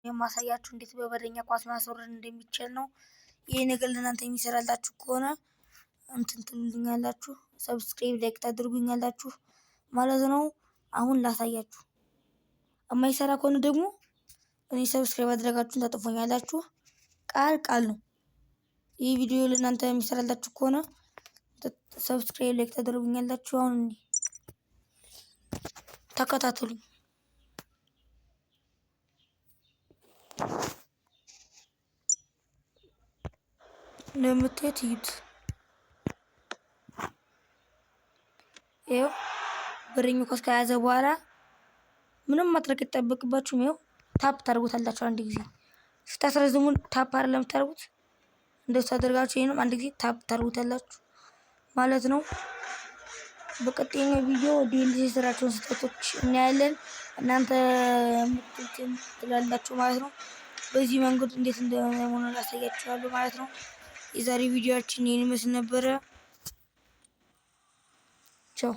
የማሳያችሁ እንዴት በበረኛ ኳስ ማስወረድ እንደሚቻል ነው። ይህ ነገር ለእናንተ የሚሰራላችሁ ከሆነ እንትን ትሉልኛላችሁ፣ subscribe like ታደርጉኛላችሁ ማለት ነው። አሁን ላሳያችሁ። የማይሰራ ከሆነ ደግሞ እኔ subscribe አድረጋችሁን ታጠፎኛላችሁ። ቃል ቃል ነው። ይህ ቪዲዮ ለእናንተ የሚሰራላችሁ ከሆነ subscribe like ታደርጉኛላችሁ። አሁን ተከታተሉኝ። እንደምታዩት እዩት። ይኸው በረኛው ኳስ ከያዘ በኋላ ምንም ማድረግ አይጠበቅባችሁም። ይኸው tap ታደርጉታላችሁ አንድ ጊዜ ስታስረዝሙን tap አይደለም የምታደርጉት፣ እንደሱ አደርጋችሁ ይሄንም አንድ ጊዜ tap ታደርጉታላችሁ ማለት ነው። በቀጣይኛው ቪዲዮ DLC የሰራቸውን ስህተቶች እናያለን። እናንተ የምትሉትን ትላላችሁ ማለት ነው። በዚህ መንገድ እንዴት እንደሆነ ላሳያችኋለሁ ማለት ነው። የዛሬ ቪዲዮአችን ይህን ይመስል ነበረ። ቻው።